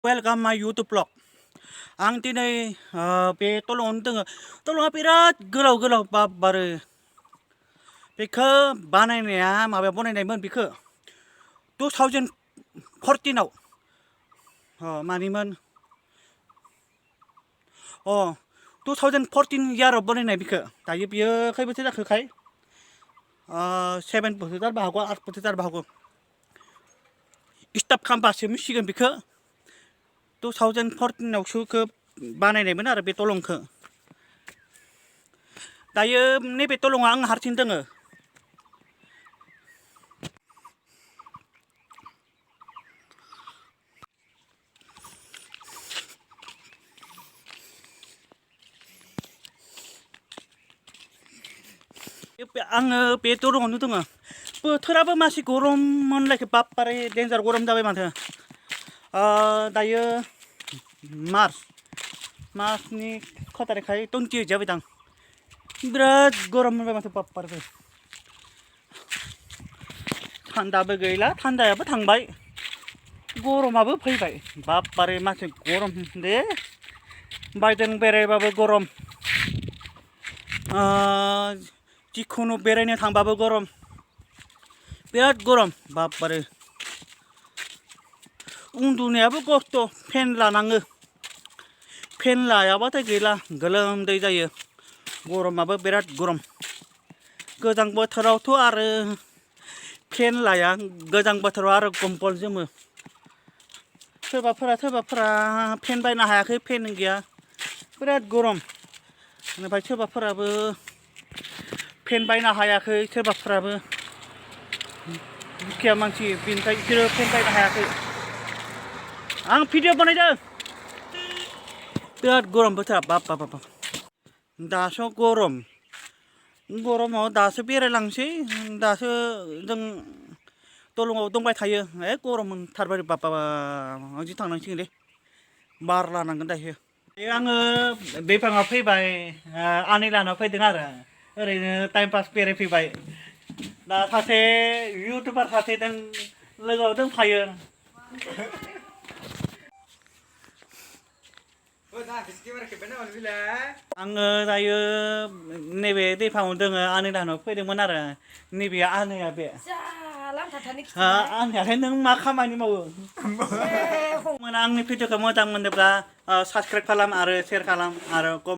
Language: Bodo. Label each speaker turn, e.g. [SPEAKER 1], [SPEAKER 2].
[SPEAKER 1] Welcome my YouTube vlog. आं दिनै बे तलङावनो दोङो तलङा बिराद गोलाव गोलाव बारो बेखौ बानायनाया माबायाव बनायनायमोन बेखौ 2014 आव मानिमोन 2014 याराव बनायनाय बेखौ दायो बियो खै बोसोर जाखोखाय 7 बोसोर जानो हागौ 8 बोसोर जानो हागौ स्टाफ खालामबासो मिथिगोन बेखौ 2014 आवसो बानायनायमोन आरो बे तलंखौ दायो नैबे तलङा आं हारसिं दोङो आङो बे तलङावनो दोङो बोथोराबो मासि गरम मोनलायखो बापरे डेन्जार गरम जाबाय माथो दायो मार्चनि ख तारिखहाय 28 जाबाय दां बिराद गरम मोनबाय माथो बापरे थान्दाबो गैला थान्दायाबो थांबाय गरमाबो फैबाय बापरे माथो गरम दे बायजों बेरायबाबो गरम जिखुनु बेरायनो थांबाबो गरम बिराद गरम बापरे उन्दुनायाबो खस्थ फेन लानाङो फेन लायाबाथाय गैला गोलोमदै जायो गरमाबो बिराद गरम गोजां बोथोरावथ' आरो फेन लाया गोजां बोथोराव आरो कम्बल जोमो सोरबाफोरा फेन बायनो हायाखै फेन गैया बिराद गरम ओमफ्राय सोरबाफोराबो फेन बायनो हायाखै सोरबाफोराबो दुखिया मानसि बेनिखाय बिसोरो फेन बायनो हायाखै आं भिडिअ बानायदों बिराद गरम बोथोरा बाप दासो गरमाव दासो बेरायलांसै दासो जों तलङाव दंबाय थायो गरम मोनथारबाय बाप जि थांनांसिगोन दे बार लानांगोन दायो आङो बेफाङाव फैबाय आनैलानाव फैदों आरो ओरैनो टाइम पास बेरायफैबाय दा सासे इउटुबार सासे लोगोआव दंफायो आङो दायो नैबे दैफाङाव दोङो आनैलानाव फैदोंमोन आरो नैबे आनैया बे आनैयालाय नों मा खामानि मावो आंनि भिडिअखौ मोजां मोनोब्ला साबसक्राइब खालाम आरो शेयार खालाम आरो